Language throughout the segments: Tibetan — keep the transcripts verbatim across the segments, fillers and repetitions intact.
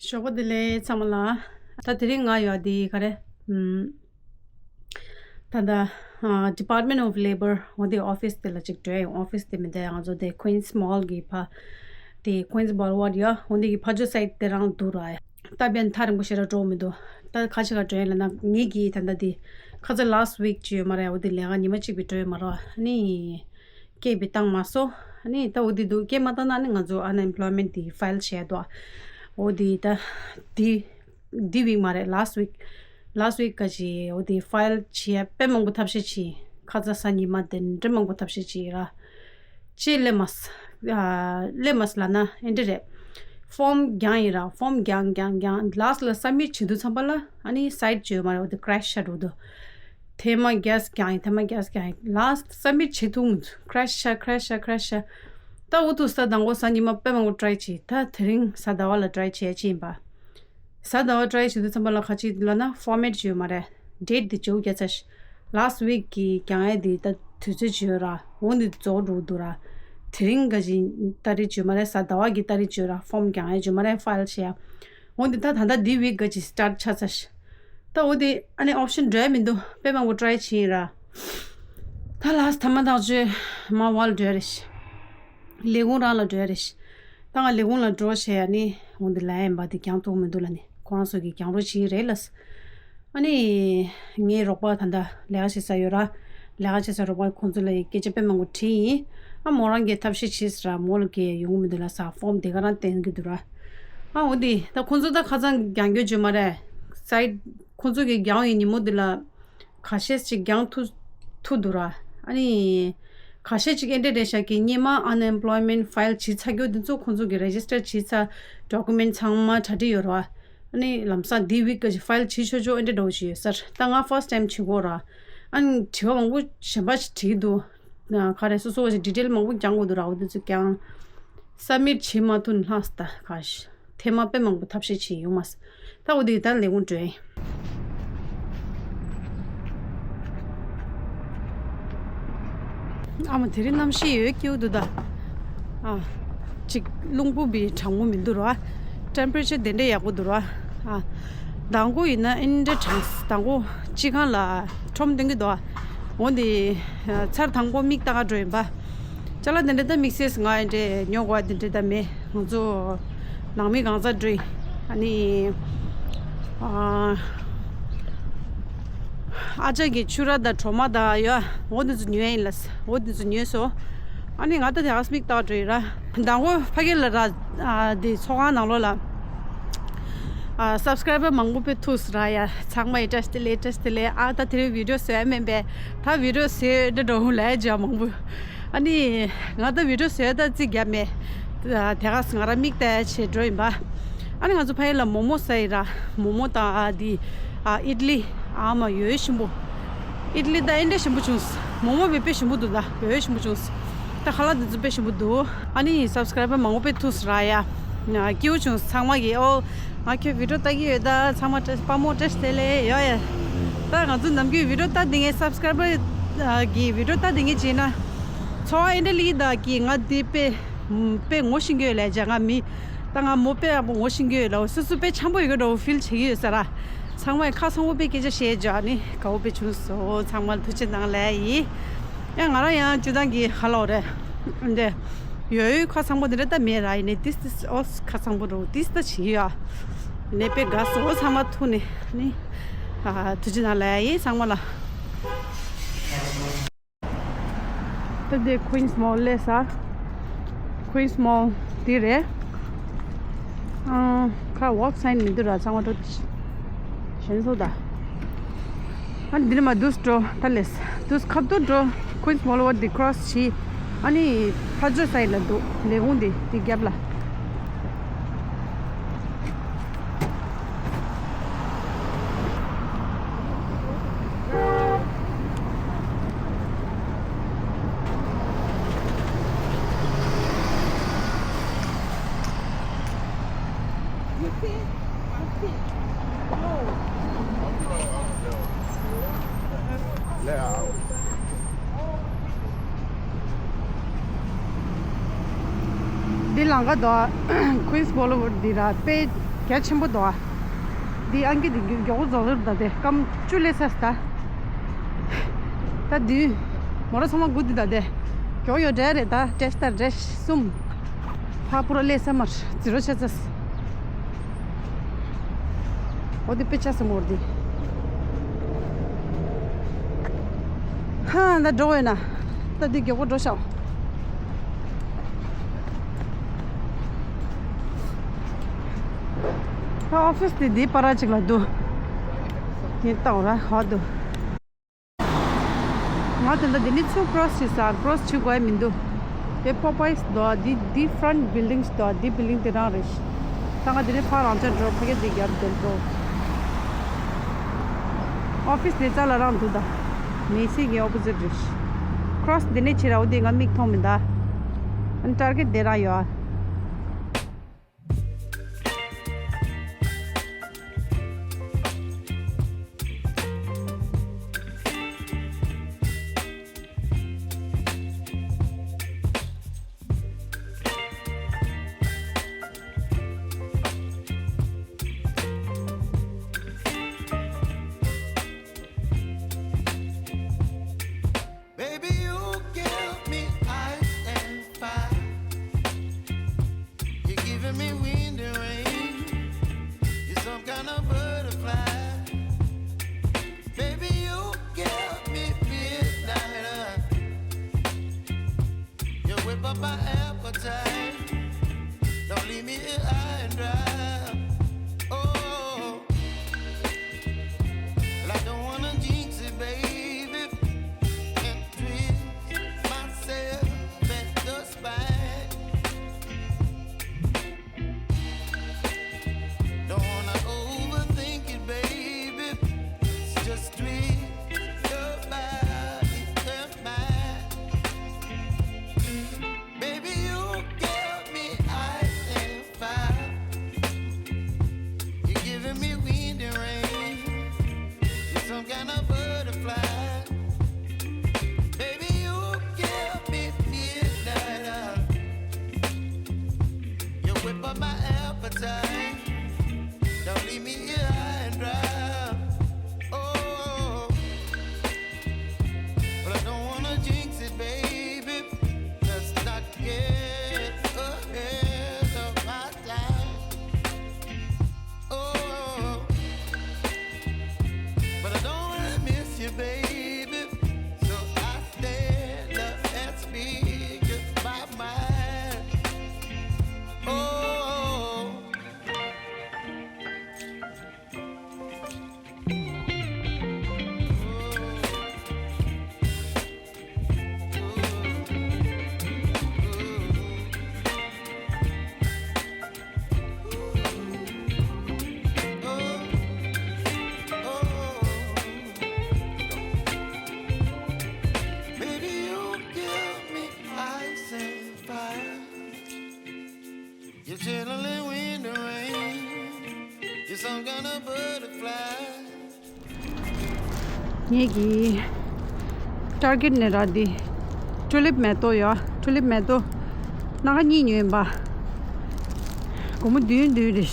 ཞོགས་པ་བདེ་ལེགས་ཚང་མ་ལ། ད་དེ་རིང་ང་ཡོད་དེ་ག་རེ། ཨམ། ད་ད་ཨ། Department of Labour འོ་དེ་ཨོ་ཕིས་དེ་ལ་ཅིག་འགྲོ་ཡོང་། ཨོ་ཕིས་དེ་མི་འདྲ་ང་ཚོ་དེ་Queens Mall གི་ཕ། དེ་Queens Boulevard ཡ་འོ་དེ་གི་ཕ་ཇོ་སའིད་དེ་རང་འདུག་ར། ད་བན་ཐག་རིང་པོ་ཞེ་དྲག་འགྲོ་མི་འདུག་ད་ཁ་ཆེ་ག་འགྲོ་ཡིན་ལ་ན་ངེད་ཀྱིས་ད་ད་དེ་ཁ་ཚ་last week ཅིག་ཡོད་མ་རེད། འོ་དེ་ལས་ཀ་ཉི་མ་གཅིག་པའི་འགྲོ་ཡོད་མ་རེད། ཨ་ནི། སྐད་པའི་བཏང་མ་སོང་། ཨ་ནི་ད་འོ་དེ་འདུག་སྐད་མ་བཏང་ན་ནི་ང་ཚོ་unemployment དེ་file བྱས་འདུག་འོ་དེ་ད་དེ་དེ་week མ་རེད། last week last week ག་ཅི་འོ་དེ་file བྱས་དཔེ་མང་པོ་ཐབས་ཤེས་བྱས། ཁ་ཚ་ས་ཉི་མ་དེ་འདྲ་མང་པོ་ཐབས་ཤེས་བྱས་ར། ཅེས་ལེ་མ་སོང་། ལེ་མ་སོང་ལ་ན་ཨེ་འདྲ་རེད། form བརྒྱངས་ཡིན་ར། form བརྒྱངས་བརྒྱངས་བརྒྱངས་last ལ་submit བྱེད་དུས་ཙམ་པ་ལ་ཨ་ནི་site བརྗོད་མ་རེད། འོ་དེ་crash ཆགས་འགྲོ་འདུག་ཐེངས་མ་བརྒྱ་བརྒྱངས་ཡིན། ཐེངས་མ་བརྒྱ་བརྒྱངས་ཡིན། last submit བྱེད་ཐུབ་མི་འདུག crash ཆགས་crash ཆགས crash ཆགས། ད་འུ་ཐུག་ས་དང་པོ་གཟའ་ཉི་མ་དཔེ་མང་པོ་try བྱས། ད་དེ་རིང་གཟའ་ཟླ་བ་ལ་try བྱས་ཕྱིན་པ། གཟའ་ཟླ་བ་try བྱེད་དུས་ཙམ་པ་ལ་ཁ་ཅིག་ལ་ན་format བྱོས་མ་རེད། date དེ་བྱེད་རྒྱ་ཚ་ཤི། last week གི་བརྒྱངས་ཡས་དེ་ད་དུས་ཚོད་བྱོས་ར། འོ་འདི་རྫོགས་འགྲོ་འདུག་ར། དེ་རིང་ག་ཅིག་ཏ་རིག་བྱོས་མ་རེད། གཟའ་ཟླ་བ་གི་ཏ་རིག་བྱོས་ར། form བརྒྱངས་ཡས་བྱོས་མ་རེད། file བྱས་ཡ། འོ་འདི་ད་ད་ལྟ་འདི་week ག་ཅིག་start ཆགས་ཚ་ཤི། ད་འོ་དེ་ཨ་ནི་option འགྲོ་ཡ་མི་འདུག་དཔེ་མང་པོ་try བྱས་ཡིན་ར། ད་last ཐ་མ་ཐག་ཆོད་མ་ཝལ་འགྲོ་ཡ་རེད་ཤི། ལས་ཁུངས་རང་ལ་འགྲོ་ཡ་རེད་ཤི། ད་ང་ལས་ཁུངས་ལ་འགྲོ་བྱས་ཡ་ནི་འོ་འདི་ལ་ཡིན་པ་དེ་རྒྱང་ཐུག་མི་འདུག་ལ་ནི་ཁོ་རང་ཚོ་གི་རྒྱང་རོ་བྱེད་ཀྱི་རེད་ལ། ཨ་ནི་ངའི་རོགས་པ་ད་ལྟ་ལས་ཀ་བྱེད་ས་ཡོད་ར། ལས་ཀ་བྱེད་ས་རོགས་པ་ཁོང་ཚོ་ལ་སྐད་ཆ་དཔེ་མང་པོ་དྲིས་ཡིན། ཨ་མོ་རང་གིས་ཐབས་ཤེས་བྱས་ཟེར་ར། མོ་ལ་གི་ཡོང་གི་མི་འདུག་ལ་ས་form དེ་ག་རང་བསྟན་གི་འདུག་ར། ཨ་འོ་དེ་ད་ཁོང་ཚོ་ད་ཁ་སང་རྒྱང་སྐྱོད་བྱོས་མ་རེད། site ཁོང་ཚོ་གི་རྒྱང་ཡི་ཉིན་མོ་འདི་ལ་ཁ་ཤས་ཅིག་རྒྱང་ཐུ་ཐུ་འདུག་ར། ཨ་ནི་ཁ་ཤས་ཅིག་ཨེ་འདྲ་རེད་ཤག་གི་སྔོན་མ་unemployment file བྱས་ཚར་རྒྱུ་འདི་ཚོ་ཁོང་ཚོ་གི་register བྱས་ཚར། document ཚང་མ་གྲ་སྒྲིག་ཡོད་ར། ཨ་ནི་ལམ་སང་འདི་week ག་ཅིག་file བྱས་ཆོག་ཆོག་ཨེ་འདྲ་འདྲ་བོ་ཞིག་ཡོད་ས་རེད། ད་ང་first time བྱེད་གོ་ར། ཨ་ནི་དྲི་བ་མང་པོ་གཞན་པ་ཞིག་དྲིས་འདུག་ག་རེ་སོ་སོ་བ་ཞིག་detail མང་པོ་རྒྱང་དགོས་འདུག་ར། འོ་འདི་ཚོ་རྒྱང་submit བྱེད་མ་ཐུབ་ན་ལྷག་ས་ད་ག་ཞིག་ཐེངས་མ་དཔེ་མང་པོ་ཐབས་ཤེས་བྱས་ཡོང་མ་སོང་། ད་འོ་དེ་ད་ལས་ཁུངས་འགྲོ་ཡིན། ཨ་མ་དེ་རིང་གནམ་གཤིས་ཡོད་སྐྱིད་པོ་འདུག་ད། ཨ། ཅིག་རླུང་བུ་བི་གྲང་མོ་མི་འདུག་ར། temperature དེ་འདྲ་ཡག་པོ་འདུག་ར། ཨ། དང་པོ་ཡིན་ན་ཨིན་འདྲ་གྲང་། དང་པོ་སྤྱི་ཁང་ལ་ཁྲོམ་སྟོན་གི་འདུག་འོ་དེ་ཚར་དང་པོ་མིག་ལྟ་ག་འགྲོ་ཡིན་པ། ཅ་ལག་དེ་འདྲ་ད་དམིགས་བསལ་ང་ཨེ་འདྲ་ཉོ་དགོས་དེ་འདྲ་ད་མེད། ང་ཚོ་ནང་མི་གང་ཚ་འགྲོ་ཡིན། ཨ་ནི་ཨ་ཨ་ཅག་གི་ཕྱུ་ར་དང་གྲོ་མ་དང་ཡོད། འོ་དེ་ཚོ་ཉོས་ཡིན་ལ། འོ་དེ་ཚོ་ཉོས་སོ། ཨ་ནི་ང་ད་དེ་ཨ་སི་མིག་ལྟ་འགྲོ་ཡིན་ར། དང་པོ་ཕ་གི་ལ་ར། ཨ་དེ་ཚོགས་ཁང་ནང་ལོགས་ལ། ཨ་subscriber མང་པོ་ཕེབས་ཐུག་སོང་ར་ཡ། ཚང་མ་ཡི་བཀྲ་ཤིས་བདེ་ལེགས། བཀྲ་ཤིས་བདེ་ལེགས། ཨ་ད་དེ་རིང་video བཟོ་ཡ་མིན་པས། ད་video བཟོས་འདྲ་འགྲོ་ལས་བྱ་མང་པོ། ཨ་ནི་ང་ད་video བཟོས་ད་རྩིས་རྒྱབ་མེད། ཨ་དེ་ག་ང་ར་མིག་ལྟ་ཡ་བྱེད་འགྲོ་ཡིན་པ། ཨ་ནི་ང་ཚོ་ཕ་ཡུལ་ལ་མོག་མོག་ཟ་ཡི་ར། མོག་མོག་དང་ཨ་དེ་ཨ་ཨིད་ལི། ཨ་མ་ཡོད་ཞིམ་པོ། ཨིད་ལི་ད་ཨེ་འདྲ་ཞིམ་པོ་བྱུང་། མོག་མོག་བི་དཔེ་ཞིམ་པོ་འདུག་ད་ཡོད་ཞིམ་པོ་བྱུང་། ད་ཁ་ལག་འདི་ཚོ་དཔེ་ཞིམ་པོ་འདུག་ཨ་ནི་subscriber མང་པོ་ཕེབས་ཐུག་སོང་ར་ཡ། སྐྱིད་པོ་བྱུང་། ཚང་མ་གིས་ཨོ་ང་ཁྱོད་video ལྟ་གི་ཡོད་ད། ཚང་མ་བཀྲ་དཔའ་མོ་བཀྲ་ཤིས་བདེ་ལེགས་ཡོད་ཡ། ད་ང་ཚོ་ནམ་རྒྱུན་video ལྟ་བསྡད་མཁན་subscriber གི་video ལྟ་བསྡད་མཁན་བྱས་ན་ཚོར་བ་ཨེ་འདྲ་སླེབས་ཀྱི་ད་གི་ང་འདི་དཔེ་དཔེ་ངོ་ཤེས་ཀྱི་ཡོད་ལས་བྱ་ང་མི། ད་ང་མོ་དཔེ་ཡག་པོ་ངོ་ཤེས་ཀྱི་ཡོད་ལ། སོ་སོ་དཔེ་འཆམ་པོ་ཡོད་ཀྱི་འདྲ་བོ་feel བྱེད་ཀྱི་ཡོད་ས་ར། ཚང་མས་ཁ་ཚང་པོ་དཔེ་སྐད་ཆ་བཤད་བྱ་ནི་དགའ་བོ་དཔེ་བྱུང་སོང་། ཚང་མ་ལ་ཐུགས་རྗེ་གནང་ལབ་ཡིན། ཡང་ང་རང་ཡང་སྤྱིར་བཏང་གི་ཧ་ལོ་རེད། འདི་ཡོད་ཡོད་ཁ་ཚང་པོ་འདི་འདྲ་ད་མེད་ར། ཡིན་ནའི་ཏིས་ཏིས་ཨོ་ཁ་ཚང་པོ་འགྲོ་ཏིས་ད་བྱེད་ཀྱི་ཡོད། ཡིན་ནའི་དཔེ་དགའ་སོང་། ཚང་མ་ཐུག་ནས་ནི་ཐུགས་རྗེ་གནང་ལབ་ཡིན་ཚང་མ་ལ། ད་དེ་Queens Mall སླེབས་ས། Queens Mall འདི་རེད། ཨང་ཁ་walk sign མི་འདུག་ར། ཚང་མ་འགྲོ་ཞན་སོ་ད། ཨ་འདི་ནས་མར་འདུག་སེ་འགྲོ། ད་ལས་འདུག་སེ་ཁ་ཐུག་འགྲོ། Queens Mall བར་འདི་cross བྱས། ཨ་ནི་ཕར་ཕྱོགས་side ལ་འདུག་ལས་ཁུངས་འདི་འདི་རྒྱབ་ལ། འདི་ལམ་ཁ་འདུག Queens Boulevard འདི་ར་དཔེ་རྒྱ་ཆེན་པོ་འདུག་འདི་ཨང་ཀི་འདི་མགྱོགས་པོ་རྫོགས་རེད་ད། དེ་སྐར་མ་བཅུ་སླེབས་ཚར་ད། ད་དུས་མོ་ར་ཚང་མ་སྒུག་འདི་ད། དེ་མགྱོགས་ཡོད་འདྲ་རེད་ད། བཀྲ་ཤིས་ད་བཀྲ་ཤིས་གསུམ་ཕར་པུ་ར་སླེབས་ཚར་མར་ཛི་རོ་ཆ་ཚར། འོ་དེ་དཔེ་ཆ་སེ་མོ་ར་འདི། ཧ་ད་འགྲོ་འོས་ན་ད་འདི་མགྱོགས་པོ་འགྲོ་ཤག་ད་ཨོ་ཕིས་དེ་འདི་པར་ཅིག་ལ་འདུག་ངས་བལྟ་འོ་ར་ཧ་འདུག་ང་དེ་འདྲ་འདི་ནི་ཚུར་ཀྲོ་སི་བྱེད་ས། ཀྲོ་སི་བྱེད་དགོས་ཡ་མི་འདུག་དེ་པོ་པའི་སི་འདུག་འདི་འདི་ཕ་རན་ཊི་བིལ་ཌིང་སི་འདུག་འདི་བིལ་ཌིང་དེ་རང་རེད། ད་ང་འདི་ནི་ཕར་རང་ཅག་འགྲོ་ཕ་གི་འདི་རྒྱབ་དེ་འགྲོ། ཨོ་ཕིས་དེ་རྩ་ལ་རང་འདུག་ད། མེ་སི་གི་ཨོ་པོ་ཟིཊ་རེད། ཀྲོ་སི་འདི་ནི་ཕྱིར་ར་འོ་དེ་ང་མིག་མཐོང་མི་འདུག་ཨ་ནི་ཊར་གེ་ཊི་དེ་རང་ཡོད། Baby, you give me ice and fire. You're giving me wind and rain. You're some kind of butterfly. Baby, you give me midnight. You whip up my appetite. Don't leave me here high and dry. Oh, well, I don't wanna jinx it, baby. And twist myself at the spine. Don't wanna overthink it, baby. Just twist your body and mind. Baby, you give me ice and fire. You're giving me wind and rain. You're some kind of butterfly. Baby, you give me midnight. You whip up my appetite. Don't leave me here high and dry. Oh, but I don't wanna jinx it, baby. Let's not get ahead of my time. Oh, but I don't wanna miss you, baby. So I stand up and speak just my mind. Oh. Baby, you give me ice and fire. You're chilling in winter rain. You're some kind of butterfly. ངེད་ཀྱི་ཊར་གེཊ་ནས་ར་འདི་ཊུ་ལིབ་མེ་ཏོག་ཡོད། ཊུ་ལིབ་མེ་ཏོག་སྣ་ཁ་གཉིས་ཉོས་ཡིན་པ། སྒོར་མོ་བདུན་བདུན་རེད།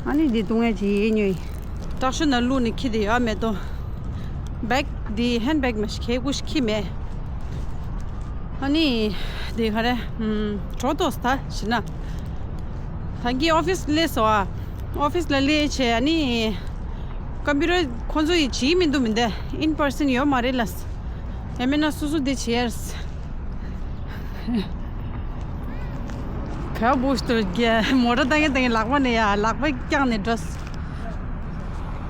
ཨ་ནི་འདི་བཏུང་ཡས་ཅིག་ཉོས་ཡིན། ཊག་ཤོ་ནང་བླུགས་ནས་འཁྱེར་བསྡད་ཡོད་མེ་ཏོག་བེག་འདི་ཧེན་བེག་མ་ཞིག་གས་ཀུ་ཞིག་འཁྱེར་མེད། ཨ་ནི་འདི་ག་རེ། ཨམ། གྲོ་ཏོག་ད་ཞི་ན། ད་གིན་ཨོ་ཕིས་སླེབས་སོང་ཨ། ཨོ་ཕིས་ལ་སླེབས་བྱས་ཨ་ནི་ཀམ་པུ་ཊར་ཁོང་ཚོ་ཡིས་བྱེད་མི་འདུག་མི་འདུག་ཨིན་པར་སན་ཡོད་མ་རེད་ལ། ཡང་མིན་ན་སོ་སོ་འདི་བྱས། ག་བུ་སྟོར་གྱི་མོ་ཊ་བཏང་གིན་བཏང་གིན་ལག་པ་ནས་ཡ་ལག་པ་བརྐྱངས་ནས་འགྲོ།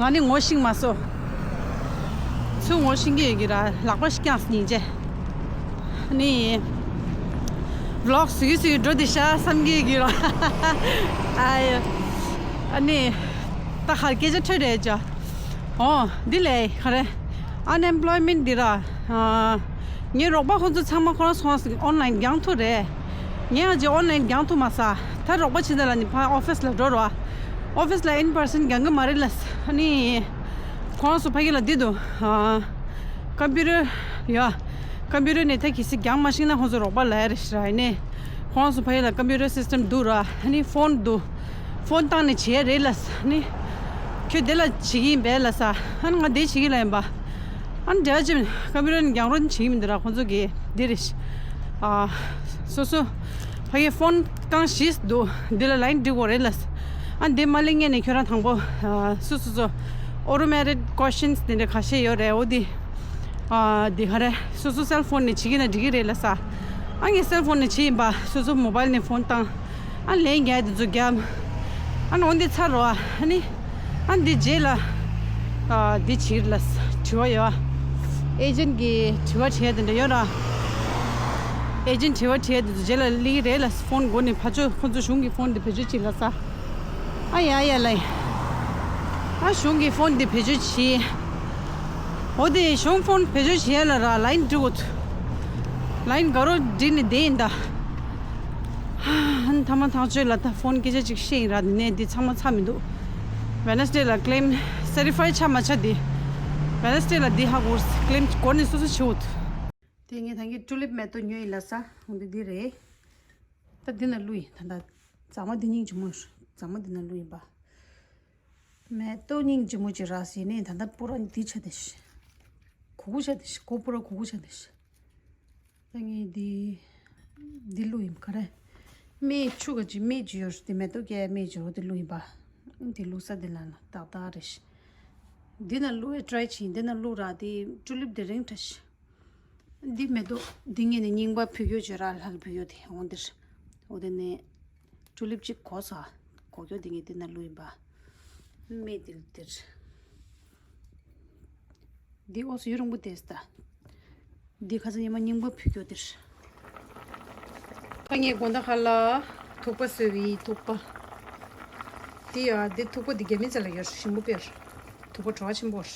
ང་ནི་ངོ་ཤེས་མ་སོང་། ཚུར་ངོ་ཤེས་ཀྱི་ཡོད་ཀྱི་ར་ལག་པ་ཞིག་བརྐྱངས་སྙིང་རྗེ། ནི་ཝི་ལོག་བཟོ་གི་བཟོ་གི་འགྲོ་དེ་ཤ་བསམ་གྱི་ཡོད་ཀྱི་ར། ཨ་ཡ། ཨ་ནི་ད་ཧར་སྐད་ཆ་འཕྲོད་རེད་ཅོ། ཨོ་འདི་ལས་ག་རེ། ཨན་ཨེམ་པོ་ལོའི་མེན་ཊི་འདི་ར། ངའི་རོགས་པ་ཁོང་ཚོ་ཚང་མ་ཁོ་རང་ཚོ་ཨོན་ལན་རྒྱག་ཐུབ་རེད། ངས་ཨ་ཅེ་ཨོན་ལན་རྒྱག་ཐུབ་མ་ས། ད་རོགས་པ་བྱེད་ད་ལ་ནི་ཕ་ཨོ་ཕིས་ལ་འགྲོ་རོགས། ཨོ་ཕིས་ལ་ཨིན་པར་སན་རྒྱག་གི་མ་རེད་ལ། ཨ་ནི་ཁོ་རང་ཚོ་ཕ་གི་ལ་འདི་འདུག་ཨ། ཀམ་པུ་ཊར་ཡ། ཀམ་པུ་ཊར་ནས་ད་གི་སི་རྒྱག་མ་ཤེས་ན་ཁོང་ཚོ་རོགས་པ་ལ་ཡ་རེད་ཤི་ར་ཡིན་ནས། ཁོང་ཚོ་ཕ་གི་ལ་ཀམ་པུ་ཊར་སིས་ཊམ་འདུག་ར། ཨ་ནི་ཕོན་འདུག་ཕོན་བཏང་ནས་བྱེད་ཡ་རེད་ལབ། ཨ་ནི་ཁྱོད་དེ་ལ་བྱེད་ཀྱི་ཡིན་པས་ལབ་ས། ཨ་ནི་ང་དེ་བྱེད་ཀྱི་ལ་ཡིན་པ། ཨ་ནི་འབྲེལ་བ་ཅིག་ཀམ་པུ་ཊར་ནས་རྒྱང་རོ་བྱེད་ཀྱི་མི་འདུག་ར། ཁོང་ཚོ་གིས་འདི་རེད། ཨ་སོ་སོ་ཕ་གི་ཕོན་རྐང་བཞི་འདུག་འདི་ལ་ལའིན་སྒྲིག་དགོས་རེད་ལབ། ཨ་ནི་དེ་མ་ལེན་ངེས་ནས་ཁྱོད་རང་དང་པོ་ཨ་སོ་སོ་སོ་ཨོ་ཊོ་མེ་ཊིག་ཀོ་ཤན་དེ་འདྲ་ཁ་ཤས་ཡོད་རེད། འོ་དེ་ཨ་དེ་ག་རེ་སོ་སོ་སེལ་ཕོན་ནས་བྱེད་ཀྱི་ན་འགྲིག་གི་རེད་ལབ་ས། ཨ་ངས་སེལ་ཕོན་ནས་བྱེད་ཡིན་པ། སོ་སོ་མོ་བྷལ་ནས་ཕོན་བཏང་། ཨ་ལན་རྒྱག་དེ་ཚོ་རྒྱབ། ཨ་ནི་འོ་འདི་ཚར་རོ། ཨ་ནི་ཨ་འདི་རྗེས་ལ་ཨ་འདི་བྱེད་ལ་དྲི་བ་ཡོད། ཨེ་ཇེན་གྱི་དྲི་བ་དྲི་ཡ་དེ་འདྲ་ཡོད་ར། ཨེ་ཇེན་དྲི་བ་དྲི་ཡ་དེ་ཚོ་རྗེས་ལ་སླེབས་ཀྱི་རེད་ལ། ཕོན་སྒོ་ནས་ཕར་ཕྱོགས་ཁོ་ཚོ་གཞུང་གི་ཕོན་དེ་བེད་སྤྱོད་བྱེད་ལ་ས། ཨ་ཡ་ཡ་ལ། ཨ་གཞུང་གི་ཕོན་དེ་བེད་སྤྱོད་བྱེད། འོ་དེ་གཞུང་ཕོན་བེད་སྤྱོད་བྱེད་ཡ་ལ་ར་ལའིན་འགྲིག་གོ། ལའིན་དགའ་རོགས་འགྲིག་ནས་བསྡད་ཡིན་ད། ཨ་ནི་ཐ་མ་ཐག་གཅོད་ལ་ད་ཕོན་སྐད་ཆ་ཅིག་བཤད་ཡིན་ར། དེ་ནས་འདི་ཚང་མ་ཚར་མི་འདུག་ཝེ་ནེ་སི་ཌེ་ལ་ཀི་ལེམ་སེ་ཊི་ཕའི་ཆགས་མ་ཆགས་དེ། ཝེ་ནེ་སི་ཌེ་ལ་འདི་ཧ་གོ། ཀི་ལེམ་གོ་ནས་སོ་སོ་བྱེད་འོ། དེ་ངས་ད་གིན་ཊུ་ལིབ་མེ་ཏོག་ཉོས་ཡིན་ལ་ས། འོ་འདི་འདི་རེད། ད་འདི་ན་བླུགས་ཡིན། ད་ད་རྫ་མ་འདི་སྙིང་རྗེ་མོ། རྫ་མ་འདི་ན་བླུགས་ཡིན་པ། མེ་ཏོག་སྙིང་རྗེ་མོ་ཅིག་རག་ཟིན་ནས། ད་ལྟ་པུ་ར་འདི་ཆ་དེ་ཤི། གུ་གུ་ཆ་དེ་ཤི། གོ་པུ་ར་གུ་གུ་ཆ་དེ་ཤི། ད་ངས་འདི་འདི་བླུགས་ཡིན། ག་རེ། སྨན་ཆུ་ག་ཅིག་སྨན་ཅིག་ཡོད་རེད། དེ་མེ་ཏོག་སྐྱེ་སྨན་ཅིག་ཡོད། དེ་བླུགས་ཡིན་པ། འདི་བླུགས་ས་འདི་ལ་ན་ཏག་ཏག་རེད་ཤི། འདི་ན་བླུགས་ཡ་ཊི་རའི་བྱེད་ཡིན། འདི་ན་བླུགས་ར། དེ་ཊུ་ལིབ་དེ་རིང་ཁྲ་ཤི། འདི་མེ་ཏོག་འདི་ངས་ནས་རྙིང་པ་ཕུལ་རྒྱུ་བྱོས་ར། ལྷ་ལ་ཕུལ་རྒྱུ་དེ་འོང་འདིར། འོ་དེ་ནས་ཊུ་ལིབ་ཅིག་གོ་ས། གོ་རྒྱུ་འདི་ངས་འདི་ན་བླུགས་ཡིན་པ། སྨན་འདི་འདིར། འདི་འོ་སུ་ཡུ་རིང་པོ་དེ་སྟ། འདི་ཁ་སང་ཉི་མ་རྙིང་པ་ཕུལ་རྒྱུ་འདིར། ཁ་ངས་དགོང་དག་ཁ་ལ་ཐུག་པ་བཟོས་པའི་ཐུག་པ། འདི་ཡ་འདི་ཐུག་པ་འདི་རྒྱ་མི་ཚ་ལ་ཡོད། ཞིམ་པོ་དཔེར། ཐུག་པ་བྲོ་བ་ཆེན་པོར།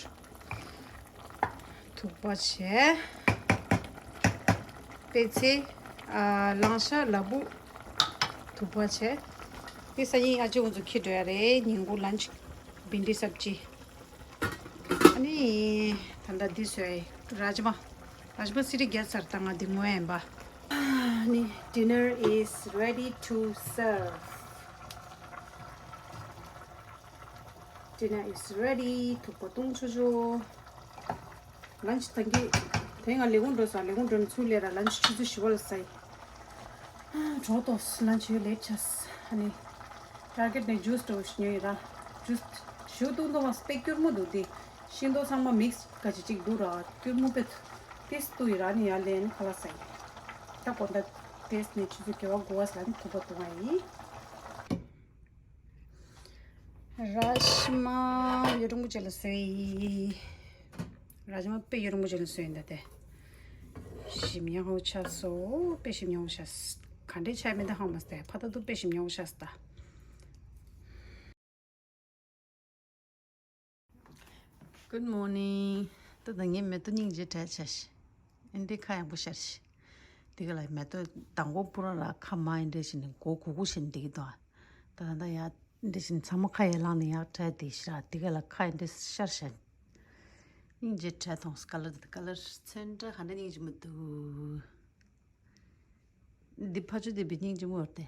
ཐུག་པ་བྱས། པེ་ཚེ། ཨ། ལང་ཤ་ལ་ཕུག་ཐུག་པ་བྱས། དེ་སང་ཉིན་ཨ་ཅེ་ཁོང་ཚོ་འཁྱེར་འགྲོ་ཡ་རེད། ཉིན་གུང་ལན་ཆི་བིན་དི་སབ་ཅི། ཨ་ནི་ད་ལྟ་འདི་བཟོས། རཱཇ་མ། རཱཇ་མ་སི་ཊི་བརྒྱབ་ཚར། ད་ང་འདི་ངོ་ཡིན་པ། ཨ་ནི། Dinner is ready to serve. Dinner is ready. ཐུག་པ་བཏུང་ཆོག་ཆོག་ལན་ཆི་ད་གིན་དེ་ང་ལས་ཁུངས་འགྲོ་ས། ལས་ཁུངས་འགྲོ་ནས་ཚུར་སླེབས་ར་ལན་ཆི་ཆུ་ཚོད་བཞི་པ་ལ་ཟ་ཡི། ཨ། གྲོགས་ཏོ་ལན་ཆི་ལེཊ་ཆགས། ཨ་ནི་ཊར་གེཊ་ནས་ཇུས་འདྲ་བོ་ཞིག་ཉོས་ཡིན་ར། ཇུས་ཞུ་བཏུང་བཏུང་བ་དཔེ་སྐྱུར་མོ་འདུག་དེ་ཤིང་ཏོག་ཚང་མ་མིག་སི་ག་ཅིག་ཅིག་འདུག་ར། སྐྱུར་མོ་དཔེ་ཏིས་བཏུང་ཡིན་ར། ཨ་ནི་ཡར་ལེན་ཁ་ལག་ཟ་ཡི། ད་དགོང་དག་ཏིས་ནས་ཆུ་ཚོད་བརྒྱད་པ་དགུ་པ་ལ་ནི་ཐུག་པ་བཏུང་བ་ཡིན། རཱཇ་མ་ཡུ་རིང་པོ་ཅིག་ལ་བཟོས་ཡིན། རཱཇ་མ་དཔེ་ཡུ་རིང་པོ་ཅིག་ལ་བཟོས་ཡིན་ད་དེ། ཞིམ་ཉམས་པོ་ཆགས་སོ། དཔེ་ཞིམ་ཉམས་པོ་ཆགས། ག་འདྲས་ཆགས་མིན་ད་ཧང་མ་སྟེ། ཕ་ད་དུ་དཔེ་ཞིམ་ཉམས་པོ་ཆགས་སོ་ད། Good morning. ད་ད་ངས་མེ་ཏོག་སྙིང་རྗེ་བྲལ་ཆ་ཤི། ཨེ་འདྲའི་ཁ་ཡངས་པོ་ཤར་ཤི། དེ་ག་ལ་མེ་ཏོག་དང་པོ་པུ་ར་ར་ཁ་མ་ཨེ་འདྲའི་ཞིག་ནས་མགོ་གུག་གུག་བྱས་ནས་བསྡད་ཀྱི་འདུག་ད་ད་ད་ཡ་ཨེ་འདྲའི་ཞིག་ནས་ཚང་མ་ཁ་ཡར་ལངས་ནས་ཡར་བྲལ་བསྡད་ཤི་ར། དེ་ག་ལ་ཁ་ཨེ་འདྲའི་ཤར་ཤར། སྙིང་རྗེ་བྲལ་ཐོངས། ཀ་ལར་དེ་ཀ་ལར་ཚོན་ཁྲ་ག་འདྲ་སྙིང་རྗེ་མོ་འདུག་འདི་ཕ་ཆུ་དེ་བི་སྙིང་རྗེ་མོ་ཡོད་དེ།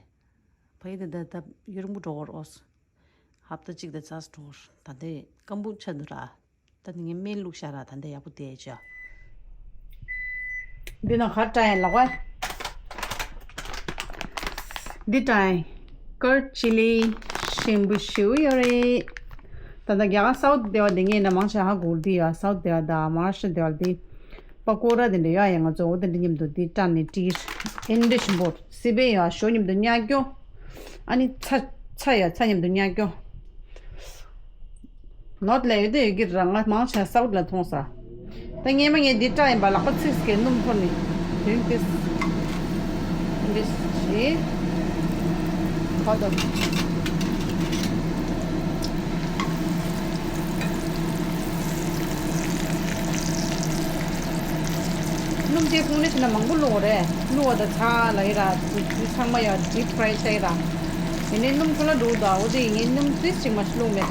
ཕ་ཡི་དེ་ད་ད་ཡུ་རིང་པོ་འགྲོ་བར་འོས། ཧབ་ཏ་གཅིག་དང་ཚ་སུ་འགྲོ་བར། ད་ལྟའི་སྐམ་པོ་ཆགས་འདུག་ར། ད་ནི་ངས་སྨན་བླུགས་ཤག་ར། ད་ལྟ་ཡག་པོ་བསྡད་ཡོད་ཅག་འདི་ན་ག་རེ་བཀྲ་ཡིན་ལགས་པ། འདི་བཀྲ་ཡིན། ཀར་ཅི་ལི་ཞིམ་པོ་ཞེ་པོ་ཡོད་རེད། ད་ལྟ་རྒྱ་གར་སའུ་ཐི་སྡེ་བ་འདི་ངས་ན་མང་ཆེ་ཧ་གོ་འདི་ཡོད། སའུ་ཐི་སྡེ་བ་དང་མ་ཧཱ་རཱ་ཤི་ཊ་སྡེ་བ་འདི། པ་ཀོ་ར་དེ་འདྲ་ཡོད་ཡ། ང་ཚོ་འོ་དེ་འདྲ་མཉམ་དུ་འདི་བཀྲ་ནས་བཀྲིས། ཨེ་འདྲ་ཞིམ་པོ། སི་པན་ཡོད་ཞོ་མཉམ་དུ་ཉག་སྐྱོ། ཨ་ནི་ཚ་ཚ་ཡོད་ཚ་མཉམ་དུ་ཉག་སྐྱོ། ནོར་ཐ་ལ་ཡོད་དེ་ཡོད་ཀྱི་ར། ང་མང་ཆེ་སའུ་ཐ་ལ་མཐོང་ས། ད་ངས་མ་ངས་འདི་བཀྲ་ཡིན་པ། ལག་པ་ཚིགས་ཀྱི་སྣུམ་ཐོར་ནས་དེ་རིང་ཏིས། འདི་ཞེས་ཁ་དོག་སྣུམ་དེ་ཁོང་ནས་བྱས་ན་མང་པོ་བླུགས་རེད། བླུགས་པ་དང་ཚ་ལ་ཡི་ར། དེ་ཚང་མ་ཡ་ཌིབ་ཕ་རའི་བྱས་ར། ཡིན་ནའི་སྣུམ་ཁོ་ལ་འགྲོ་འདུག་འོ་དེ་ངས་སྣུམ་ཏིས་ཅིག་མ་ཞིག་བླུགས་མེད།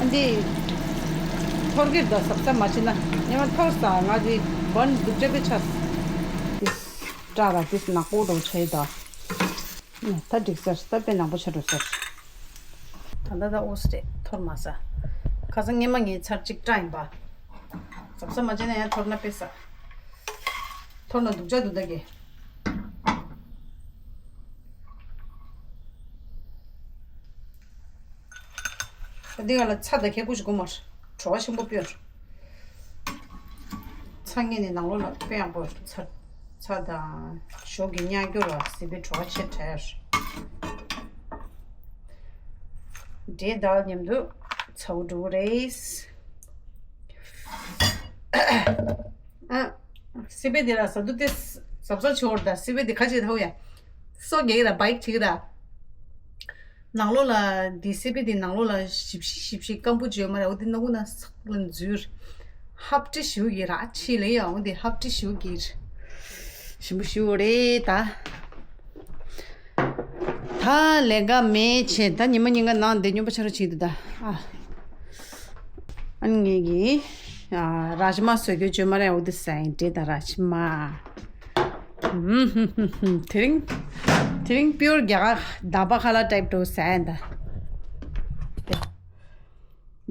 ཨ་འདི་ཐོར་གིར་དང་ཟབ་ཟབ་མ་བྱེད་ན་ཉི་མ་ཐོར་ས་ང་དེ་བན་སྡུག་ཅག་པའི་ཆ། སྐྲག་ར་དེ་ནག་པོ་འགྲོ་ཆེ་ད། ད་འགྲིག་ཟེར། ད་དཔེ་ནག་པོ་ཆ་འགྲོ་ཟེར། ད་ད་ད་ཨོ་སི་རེད། འཐོར་མ་ས། ཁ་སང་སྔས་མ་ངས་ཚར་གཅིག་སྐྲག་ཡིན་པ། གཟབ་གཟབ་མ་བྱས་ན་ཡང་འཐོར་ན་དཔེ་ས། འཐོར་ན་སྡུག་ཅག་སྡུག་ད་གི། ད་འདི་ག་ལ་ཚྭ་དང་ཁལ་ཀོ་ཞིག་དགོས་མ་རེད། བྲོ་བ་ཆེན་པོ་དཔེ་རེད། ཚྭ་ངས་ནི་ནང་ལོགས་ལ་དཔེ་ཡག་པོ་རེད། ཚྭ་ཚྭ་དང་ཞོ་གི་ཉག་སྐྱོར་ལ་སི་པན་བྲོ་བ་ཆེ་དྲགས། འབྲས་དང་མཉམ་དུ་ཚ་བོ་འགྲོ་གི་རེད། ཨ། སི་པན་འདི་ལ་ཟ་དུས་དེ་གཟབ་གཟབ་བྱེད་དགོས་རེད་ད། སི་པན་འདི་ཁ་ཅིག་ཐོག་ཡ། སོ་རྒྱག་གི་ར་བའིཊ་བྱེད་ཀྱི་ར། ནང་ལོགས་ལ་འདི་སི་པན་འདི་ནང་ལོགས་ལ་ཞིབ་ཞིབ་ཞིབ་ཞིབ་སྐམ་པོ་བྱོས་མ་རེད། འོ་འདི་ནག་པོ་ན་སག་ལ་འཛུལ། ཧབ་ཏི་ཞུ་གི་ར་ཆི་ལེ་ཡ། འོ་འདི་ཧབ་ཏི་ཞུ་གི་ར། ཞིམ་པོ་ཞུ་རེད་ད། ད་ལས་ཀ་མེད་བྱས་ད་ཉི་མ་ཉིན་ག་ནང་འདི་སྨྱོན་པ་ཆ་རུ་བྱེད་འདུག་ད། ཨ། ཨ་ནི་ངེད་ཀྱིས་ཨ་རཱཇ་མ་བཟོ་རྒྱུ་བརྗོད་མ་རེད། འོ་འདི་ཟ་ཡིན་འབྲས་དང་རཱཇ་མ། ཧུམ་ཧུམ་ཧུམ་ཧུམ། དེ་རིང་དེ་རིང་པིའུར་རྒྱ་གར་ད་པ་ཁ་ལ་ཊའིབ་འགྲོ་ཟ་ཡིན་ད།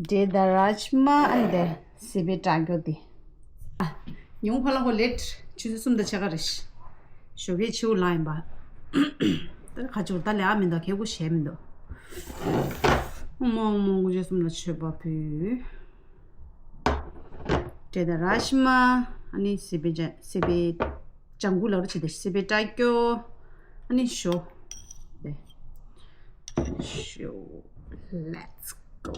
འབྲས་དང་རཱཇ་མ་ཨ་ནི་དེ་སི་པན་སྐྲག་རྒྱུ་དེ། ཨ། ཉུང་ཕ་ལ་ཧོ་ལེཊ་ཆུ་ཚོད་གསུམ་དང་ཕྱེད་ཀ་རེད། ཞོགས་ཀའི་ཕྱི་པོ་ལངས་ཡིན་པ། ད་ཁ་ཆུ་ད་ལས་ཨ་མི་འདུག་ཁེ་གུ་བྱས་མི་འདུག་ཨོ་མོ་ཨོ་མོ་དགུ་བཅུ་གསུམ་ལ་མཆོད་པ་ཕུལ། འབྲས་དང་རཱཇ་མ། ཨ་ནི་སི་པན་ཅ་སི་པན་ལྗང་གུ་ལ་རུ་བྱེད་དེ་སི་པན་སྐྲག་རྒྱུ། ཨ་ནི་ཞོ། དེ། ཞོ། Let's go.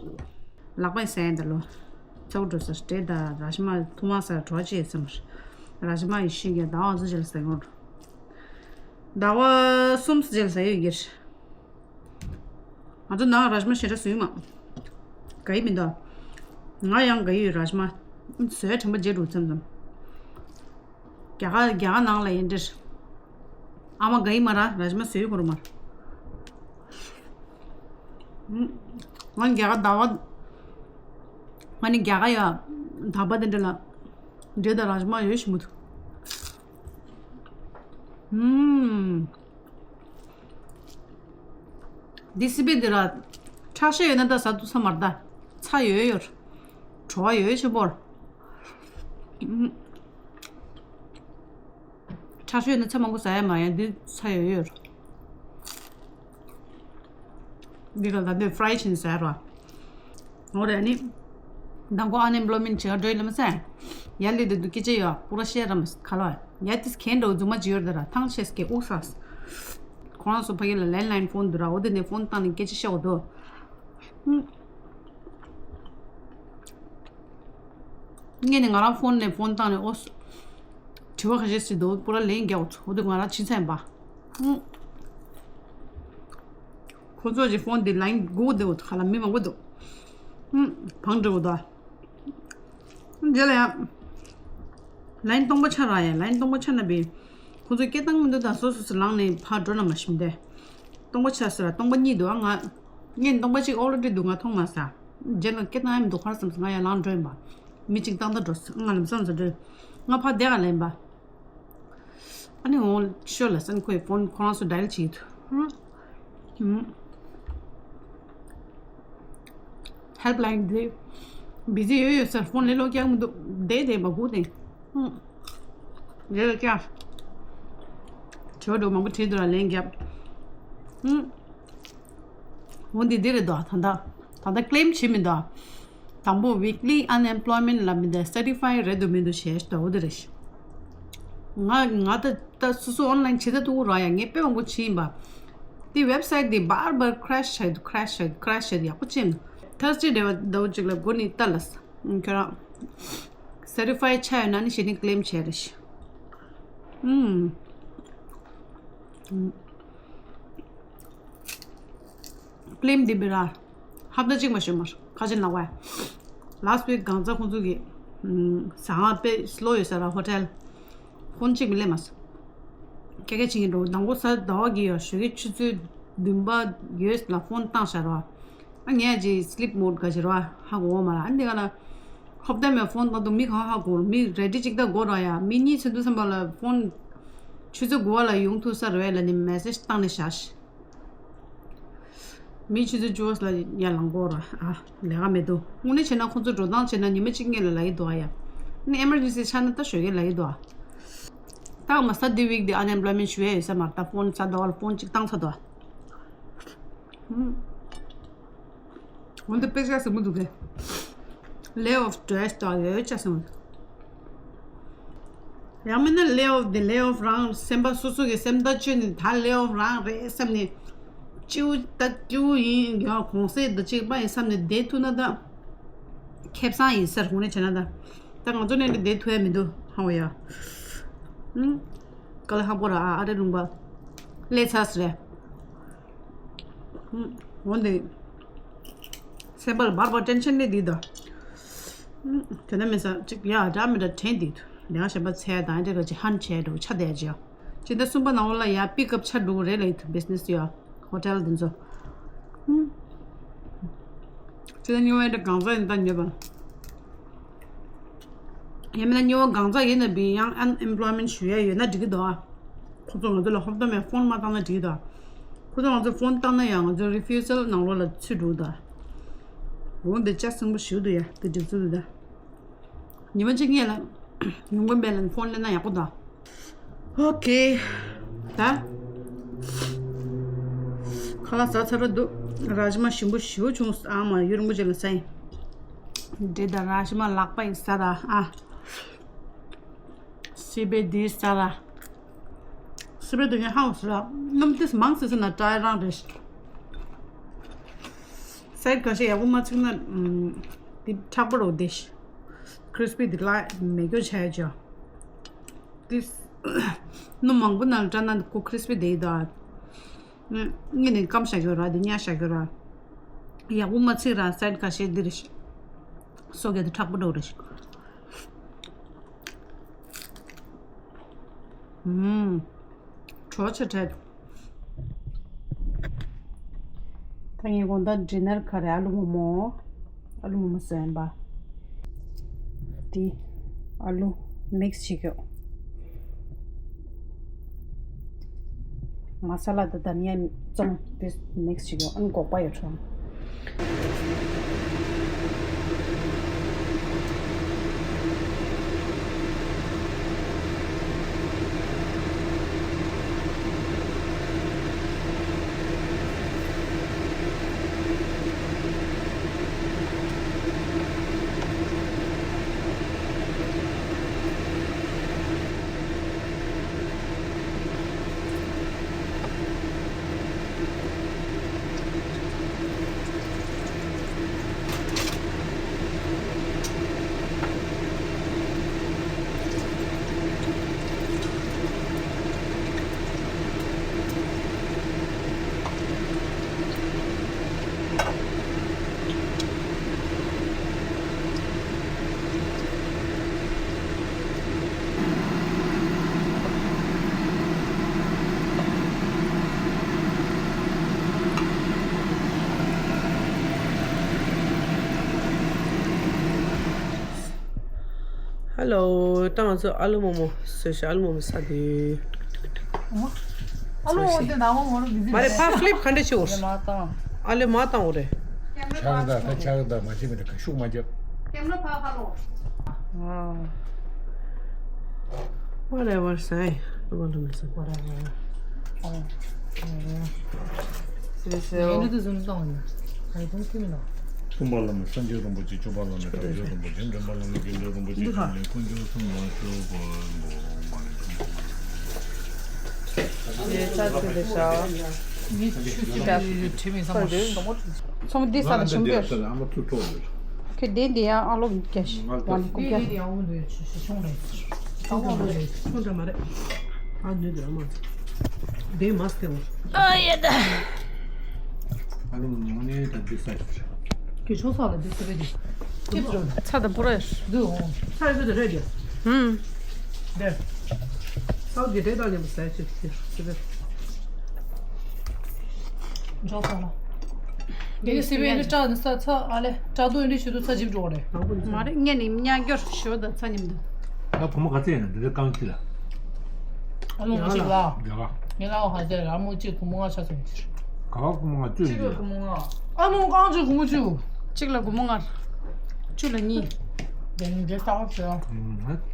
ལག་པས་ཟས་འདི་ལོ། ཚ་བོ་འགྲོ་ཟེར། འབྲས་དང་རཱཇ་མ་ཐུག་མ་ཟེར་བྲོ་ཅི་ཡོད་སམ། རཱཇ་མ་ཡི་ཤི་གི་ཟླ་བ་ཚོ་ཅི་ལ་ཟེར་ངོ་། ཟླ་བ་གསུམ་ཅི་ལ་ཟེར་ཡོད་གི། ང་ཚོ་ནང་རཱཇ་མ་ཞེ་དྲག་བཟོས་མ། དགའ་ཡི་མི་འདུག་ང་ཡང་དགའ་ཡི་ཡོད་རཱཇ་མ། བཟོས་དྲན་པ་བརྗེད་འགྲོ་མཚམས་མཚམས། རྒྱ་གར་རྒྱ་གར་ནང་ལ་ཡིན་འདྲ། ཨ་མ་དགའ་ཡི་མ་ར་རཱཇ་མ་བཟོས་ཡོད་ཁོ་ར་མ། ང་རྒྱ་གར་ཟླ་བ། ང་ནི་རྒྱ་གར་ཡ་ཟླ་བ་དེ་འདྲ་ལ། འབྲས་དང་རཱཇ་མ་ཡོད་ཞིམ་པོ་འདུག་ཨུམ། འདི་སི་པན་འདི་ར། ཁྲག་ཤེད་ཡོད་ན་ད་ཟ་ཐུབ་ས་མ་རེད་ད། ཚྭ་ཡོད་ཡོད། བྲོ་བ་ཡོད་ཆེན་པོ། ཨུམ། ཁྲག་ཤེད་ཡོད་ན་ཚྭ་མང་པོ་ཟ་ཡ་མ་ཡ། འདི་ཚྭ་ཡོད་ཡོད། འདི་ལ་ད་འདི་ཕ་རའི་བྱས་ནས་ཟ་ཡ་ར། འོ་རེད། ཨ་ནི་མདང་དགོང་ཨན་ཨེམ་པ་ལོའི་མེན་ཊི་བྱེད་ག་འགྲོ་ཡི་ལ་མ་ཟད། ཡར་སླེབས་དུས་སྐད་ཆ་ཡོད་པུ་ར་བཤད་ར་མ་ཁ་ལོ། ཡར་ཏིས་གན་འགྲོ་རྫུན་མ་བྱེད་ཡོད་ད་ར། ཐང་ཆད་སྐད་དབུགས་ས། ཁོ་རང་ཚོ་ཕ་གི་ལ་ལེན་ལའིན་ཕོན་འདུག་ར། འོ་དེ་ནས་ཕོན་བཏང་ནས་སྐད་ཆ་བཤད་འོ་དོ། ཧུམ། ངས་ནི་ང་རང་ཕོན་ནས་ཕོན་བཏང་ནས་ཨོ། དྲི་བ་ཁ་ཤས་ཤིག་འདུག་པུ་ར་ལན་རྒྱག་འོ་ཚོ་འོ་དེ་ང་རང་ཕྱི་ཚན་པ། ཧུམ། ཁོ་ཚོ་གི་ཕོན་དེ་ལའིན་དགུ་འདུག་ཁ་ལ་མི་མང་པོ་འདུག་ཧུམ། བང་འགྲོ་འདུག་རྗེས་ལ་ཡང་། ལའིན་སྟོང་པ་ཆགས་ར་ཡ། ལའིན་སྟོང་པ་ཆགས་ན་བི། ཁོ་ཚོ་སྐད་བཏང་མི་འདུག་ད་སོ་སོ་སོ་ལངས་ནས་ཕར་འགྲོ་ན་མ་ཤེས་མི་འདུག་སྟོང་པ་ཆགས་ཟེར་ར་སྟོང་པ་གཉིས་འདུག་ཨ་ང་། ངས་སྟོང་པ་གཅིག་ཨོ་ལོ་ཌི་འདུག་ང་མཐོང་མ་ས། རྗེས་ལ་སྐད་བཏང་ཡ་མི་འདུག་ཕར་བསམ་སོང་ང་ཡར་ལངས་འགྲོ་ཡིན་པ། མི་གཅིག་བཏང་ད་འགྲོ་སོང་ང་ལམ་སང་ཟ་འགྲོ། ང་ཕར་བསྡད་ག་ལེན་པ། ཨ་ནི་འོང་ཤོར་ལ་སན་ཁོས་ཕོན་ཁོ་རང་ཚོ་ཌའེལ་བྱེད་ཀྱི་འདུག་ཧུམ། ཧེལ་པ་ལའིན་དེ་བི་ཛི་ཡོད་ཡོད་ཟེར་ཕོན་ལེ་ལོ་རྒྱག་མི་འདུག་བསྡད་བསྡད་པ་སྒུག་དེ། ཧུམ། རེད་ལ་རྒྱག་བྱོས་འགྲོ་མང་པོ་བྲིས་འདུག་ལ་ལན་རྒྱབ། ཧུམ། འོ་འདི་འདི་རེད་དོ། ད་ལྟ་ད་ལྟ་ཀི་ལེམ་བྱེད་མི་འདུག་དང་པོ་weekly unemployment ལ་མི་འདུག certify རེད་འདུག་མི་འདུག་ཞེས་ད་འོ་འདི་རེད། ང་ང་ད་ད་སོ་སོ་ཨོན་ལའིན་བྱེད་ད་ཐུག་ར་ཡ། ངས་དཔེ་མང་པོ་བྱེད་ཡིན་པ། དེ་ཝེབ་སའིཊ་དེ་བར་བར་ཁྲེཤ་བྱས་འདུག་ཁྲེཤ་བྱས་འདུག་ཁྲེཤ་བྱས་འདུག་ཡག་པོ་བྱེད་མི་འདུག་ཐར་སི་ཌེ་ཟླ་བ་གཅིག་ལ་འགོ་ནས་ལྟ་ལ། ཁྱོད་རང་certify ཆགས་ཡོད་ན་ནི་གཞི་ནས་ཀི་ལེམ་བྱས་རེད། ཨུམ། ཀི་ལེམ་འདི་བི་ར། ཧབ་ཏ་གཅིག་མ་ཤོད་མར་ཁ་ཆེ་ནག་བ། last week གང་ཚ་ཁོང་ཚོ་གི་ཟ་ང་དཔེ་སི་ལོ་ཡོད་ས་ར་ཧོ་ཊེལ། ཕོན་གཅིག་མི་ལེན་མ་སོང་། ཁྱེད་ཀྱིས་བྱེད་ཀྱི་འགྲོ་དང་པོ་ས་ཟླ་བ་གི་ཡོད་ཞོགས་ཀྱི་ཆུ་ཚོད་བདུན་པ་ཡོད་ལ་ཕོན་བཏང་ཤག་ར། ཨ་ངས་ཅིག་sleep mode ག་ཅི་ར་ཧ་གོ་མ་ར། ཨ་འདི་ག་ལ་ཧོབ་ཏེ་མེད་ཕོན་བཏང་དུས་མི་གང་ཧ་གོ་མི་རེ་ཌི་ཅིག་ད་གོ་ར་ཡ། མི་གཉིས་ཚུད་དུས་ཙམ་པ་ལ་ཕོན་ ཆུ་ཚོད་དགུ་པ་ལ་ཡོང་ཐུབ་ས་རེད་ལབ་ནས་མེ་སེ་ཇི་བཏང་ནས་བཞག་མི་ཆུ་ཚོད་བཅུ་པ་ལ་ཡར་ལངས་དགོས་ར། ཨ། ལས་ཀ་མེད་འདུག་དངོས་གནས་བྱས་ན་ཁོང་ཚོ་འགྲོ་སྟངས་བྱས་ན་ཉི་མ་གཅིག་སྔོན་ལ་ལབ་ཀྱི་འདུག་ཨ་ཡ། ནི་ཨེ་མར་ཇེན་སི་ཆགས་ན་ད་ཞོགས་ཀས་ལབ་ཀྱི་འདུག་ཨ། ད་མ་ས་འདི་ཝིག་འདི་ཨན་ཨེམ་པོལོའི་མེན་ཊི་ཞུ་ཡ་ཡོད་ས་མ་རེད། ད་ཕོན་ས་ཟླ་བ་ལ་ཕོན་གཅིག་བཏང་ཚར་འདུག་ཨ། འོན་ཏེ་དཔེ་ཆ་ཟིན་པོ་འདུག་གས། ལེ་ཨོཕ་འདྲ་ཞིག་དག་ཡོད་ཆ་སོང་། ཡང་མིན་ན་ལེ་ཨོཕ་དེ་ལེ་ཨོཕ་རང་སེམས་པ་སོ་སོ་གི་སེམས་ཐག་ཆོད་ནས་ད་ལེ་ཨོཕ་རང་རེད་བསམ་ནས། སྐྱིད་པོ་ད་སྐྱིད་པོ་ཡིན་ཡང་གོང་ཚད་ད་གཅིག་པ་ཡིན་བསམ་ནས་བསྡད་ཐུབ་ན་ད་ཁེ་བཟང་ཡིན་ཟེར་དངོས་གནས་བྱས་ན་ད། ད་ང་ཚོ་ནས་འདི་བསྡད་ཐུབ་ཡ་མི་འདུག་ཧ་གོ་ཡ། ཀ་ལ་ཧ་གོ་ར་ཨ་ཨ་རེ་ལུང་པ། ལས་ཚར་སི་རེད། འོན་ཏེ། སེམས་པ་ལ་བར་བར་ཊེན་ཤན་སླེབས་འདུག་ད། དེ་འདྲ་མིན་ས་ཅིག་ཡ་འདྲ་མི་འདྲ་དྲན་འདུག་ལས་ཀ་གཞན་པ་འཚོལ་དང་དེ་ག་ཅིག་ཧན་བྱས་འགྲོ་ཆ་བསྡད་ཅིག་སྤྱི་ཟླ་གསུམ་པ་ནང་ལོགས་ལ་ཡ་པིག་ཨབ་ཆགས་འགྲོ་གི་རེད་ལབ་ཡོད་འདུག་བི་ཛི་ནེ་སི་ཡ། ཧོ་ཊེལ་འདི་ཚོ། སྤྱི་ཟླ་གཉིས་པ་ཡིན་ད་གང་ཟག་ཡིན་ད་ཉོས་པ། ཡང་མིན་ན་གཉིས་པ་གང་ཟག་ཡིན་ན་བི་ཡང་ཨན་ཨེམ་པོལོའི་མེན་ཊི་ཞུ་ཡ་ཡོད་ན་འགྲིག་གི་འདུག་ཨ། ཁོ་ཚོ་ང་ཚོ་ལ་ཧོབ་ཏེ་མེད་ཕོན་མ་བཏང་ན་འགྲིག་གི་འདུག་ཨ། ཁོ་ཚོ་ང་ཚོ་ཕོན་བཏང་ན་ཡང་ང་ཚོ་རི་ཕིའུ་ཟལ་ནང་ལོགས་ལ་ཚུད་འགྲོ་གི་འདུག་ཨ། འོ་འདི་ལྕགས་སྲིན་པོ་ཞིག་འདུག་ཡ་འདི་འགྲིག་ཚུལ་འདུག་ད། ཉི་མ་གཅིག་སྔོན་ལ་ཡོང་གི་མེད་ལ་ཕོན་སླེབས་ན་ཡག་པོ་འདུག་ཨ། ཨོ་ཁེ། ད། ཁ་ལག་ཟ་ཚར་འདུག་ར་ཇི་མ་ཞིམ་པོ་ཞེ་པོ་བྱུང་། ཨ་མ་ཡུལ་རིན་པོ་ཆེ་ལ་ཟ་ཡིན། འདྲེ་དང་ར་ཇི་མ་ལག་པ་ཡིས་ཟ་ར་ཨ། སི་པན་འདི་ཟ་ར། སི་པན་འདི་ངས་ཧ་གོ་སོང་ལ་སྣུམ་ཏིས་མང་སི་སི་ན་ཏྲའི་རང་རེད། སའི་ཌི་ཁ་ཤས་ཡག་པོ་མ་ཚིག་ན་འདི་མཁྲེགས་པོ་རུ་བསྡད་ཤག་ཁི་རི་སི་པི་འདི་ལ་མེད་རྒྱུ་བྱས་ཅོ། ཏིས། སྣུམ་མང་པོ་ནང་ལ་བཀྲ་ན་ཁོ་ཁི་རི་སི་པི་དེ་ཡི་དོ། ཨ། ངས་ནི་སྐམ་བཞག་གི་ར་དེ་ཉར་བཞག་གི་ར། ཡག་པོ་མ་ཚིག་ར་སའི་ཌི་ཁ་ཤས་འདི་རེད་ཤག་སོ་གས་དེ་མཁྲེགས་པོ་འགྲོ་རེད་ཤག་ཨུམ། གྲོ་ཆ་བྲལ། ད་ངས་དགོང་དག་ཌི་ནར་ག་རེ་ཨ་ལུ་མོག་མོག་ཨ་ལུ་མོག་མོག་བཟོས་ཡིན་པ། འདི་ཨ་ལུ་མིག་སི་བྱེད་རྒྱུ། མ་ས་ལ་དང་དྷ་ནི་ཡ་བཙོང་དེ་མིག་སི་བྱེད་རྒྱུ་ཨ་ནི་སྒོག་པ་ཡོད་ཆོག་ཧེ་ལོ། ད་ང་ཚོ་ཨ་ལུ་མོག་མོག་བཟོས་ཤག་ཨ་ལུ་མོག་མོག་ཟ་དུས། ཨ་ལུ་མོག་དེ་ནང་མོག་མོག་རུ་བི་ཛི་མ་རེད། ཕར་ཕི་ལིབ་ག་འདྲ་བྱེད་འོ། ཨ་ལེ་མ་བཏང་། ཨ་ལེ་མ་བཏང་འོ་རེད། ཆག་ད་ད་ཆག་ད་མ་བྱེད་མི་འདྲ་ག་ཤུགས་མ་རྒྱབ། Whatever say. Whatever. ཨོ། ཡིན་ན་དུ་ཟུམ་གཏོང་ཡིན། ག་རེ་དུང་ཐིམ་ལ། ཐུམ་པ་ལ་ནི་སངས་རྒྱས་རིན་པོ་ཆེ། སྐྱོབ་པ་ལ་ནི་དགྲ་བཅོམ་རིན་པོ་ཆེ། འདྲེན་པ་ལ་ནི་དགེ་འདུན་རིན་པོ་ཆེ། འདི་ཁ། འདྲེན་ལས་དཀོན་མཆོག་གསུམ་ལ་མཆོད་པར་འབུལ། མ་ནི། ངས་ཆུ་ཚོད་དེ་ཤ། ངས་ཆུ་ཚོད་དེ་དྲི་མི་ཚང་མ། ཚང་མ་འདི་ས་ལ་ཞིམ་པོ་ཡོད། ཨ་མ་ཐུག་ཐོག་ཡོད། ཁྱོད་དེ་འདི་ཡང་ཨ་ལོ་རྒྱ་ཞིག་ང་ལྟ། ཝ་ནི་ཀུ་ཀྱ། ཆུང་དྲ་མ་རེད། ཨ་ནུས་དེ་ར་མ། དེ་མ་སྟེ་བ། ཨ་ཡེ་ད། ཨ་ལུ་ངོ་ནས་ད་འདི་ས་ཞིག་ཁྱོད་ཆུང་ས་ལ་འདི་ས་རེད་འདི། ཅིབ་རོ། ཚ་དང་པོ་རེད། འདི་འོང་། ཚ་ཡོད་དེ་རེད་འདི། ཧུམ། དེ། ས་གི་དེ་དང་མཉམ་པོ་ཟས་ཅིག་ཅིག་ཅིག་འཇོག་ས་ལ། དེ་ནི་སི་པན་ནི་སྐྲ་ནི་ས་ཚ་ཨ་ལེ་སྐྲ་དོ་ཡིན་དུས་ཞུ་དུ་ཚ་ཇིབ་འགྲོ་རེད། མ་རེད། ངས་ནི་མྱ་འགྱུར་ཞོ་དང་ཚ་མཉམ་དུ། ད་བུ་མོ་ག་ཚད་ཡིན་ན་འདི་འདྲ་རྐང་གཅིག་ལ། ཨ་ལུང་གཅིག་ལ། རྒྱ་གར། ངའི་ལ་བ་ཧ་ཟེར་ཨ་མོ་གཅིག་གུ་མོ་ལྔ་ཆ་ཚང་གཅིག་ག་བ་གུ་མོ་ལྔ་བཅུ་གཅིག་ཡིན་ལ་གུ་མོ་ལྔ། ཨ་མོ་རྐང་གཅིག་གུ་མོ་བཅུ། གཅིག་ལ་གུ་མོ་ལྔ། བཅུ་ལ་གཉིས། དེ་ནི་འདྲེ་ལྟ་བ་བྱོས།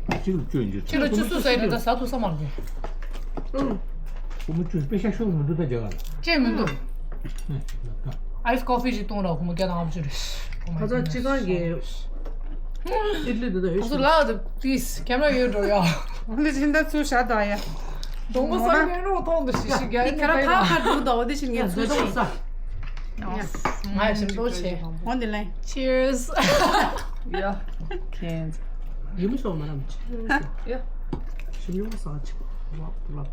ཨ་གཅིག་ལ་བཅུ་ཡིན་གཅིག་གཅིག་ལ་བཅུ་གསུམ་ཟེར་ནས་ད་ཟ་ཐུབ་ས་མ་རེད། ཨུ། གུ་མོ་བཅུ་པེ་ཤ་ཤོར་མི་འདུག་ད་རྒྱ་གར་ལ། ཅེས་མི་འདུག་ཨའི་སི་ཀོ་ཕི་ཞིག་བཏུང་ར་གུ་མོ་བརྒྱ་དང་ལྔ་བཅུ་རེད། ཁ་སང་སྤྱི་ཚང་གི་ཨིད་ལི་འདི་ད་ཨེ་ཤི། ལགས་དེ་པི་ལི་སི་ཁེམ་ར་ཡོད་འགྲོ་ཡ། འདི་ཕྱིན་ད་ཚུར་བཞག་དང་ཡ། གདོང་པ་སང་ངན་རོགས་མཐོང་འདུག་ཤི་ཤི་རྒྱ་འདི་ཁ་ར་ཁ་ཁ་འགྲོ་དོ་འོ་དེ་ཕྱིན་ངས་ཚུར་ཤི། ང་ཞིམ་ཏོག་ཆེ། འོ་འདི་ལེན། Cheers. Yeah. Can't. ཡིན་མི་སོང་མ་རམ་ཆེ། Yeah. ཞིམ་ཉུང་ས་ཆེ། རབ་རབ།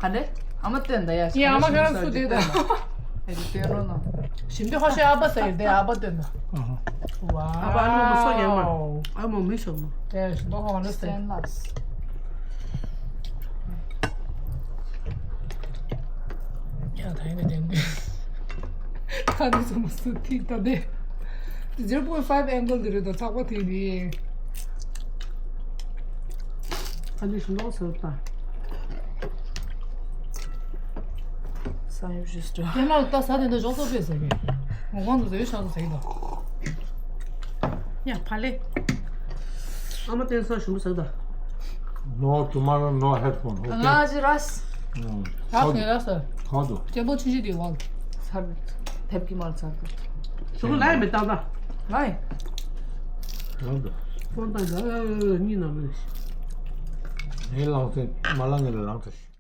ག་འདྲེ། ཨ་མ་སྟོན་ད་ཡ། ཡ་ཨ་མ་ཁ་རང་སུ་དེ་ད། ཨེ་དེ་སྟོན་རོགས་གནང་། ཞིམ་པའི་ཧོ་ཤེ་ཨ་པ་ཟེར་དེ་ཨ་པ་སྟོན་ད། ཨ་ཧ། ཝའོ། ཨ་པ་ཨ་ལོ་མི་སོ་ཡ་མ། ཨ་མོ་མི་སོ་མ། དེ་ཞིམ་པོ་ཧོ་ན་སྟོན། Stainless. ཡ་ད་ཡིན་ན་དེ་ཁ་དེ་ཚོ་མ་སུ་ཐིག་ད་དེ། zero point five angle དེ་རེད་ད་ཚགས་པ་ཐིག་དེ། ཨ་ནི་ཞིམ་པོ་སོ་ད། ས་ཡོད་ཞིག་སྟོན། དེ་ན་ད་ས་དེ་འདྲ་ཞོག་ཚོགས་པས་ཟེར་གི། ངོ་གང་དུ་ཟེར་ཡོད་ཤག་ཏུ་ཟེར་གི་འདུག་ཡ་ཕ་ལེ། ཨ་མ་བསྟན་ས་ཞིམ་པོ་ཟེར་གི་འདུག No tomorrow, no headphone, okay? ང་ཅི་ར་སི། ཨང་། ད་ཁྱེད་ར་སི། གང་དུ། སྐྱེན་པོ་ཆུ་བཞི་དེ་བང་། ཚར། དེབ་ཀྱི་མར་ཚར་གི། ཞོག་ལ་ཡ་མེ་ཏང་ད། ང་ཡི། གང་དུ། ཧྥོན་ཏང་ད་གཉིས་ནང་མི་ལ་ཤི། ངའི་ལང་ཚེ་མ་ལང་ངེ་ལ་ལང་ཚེ་ཤི།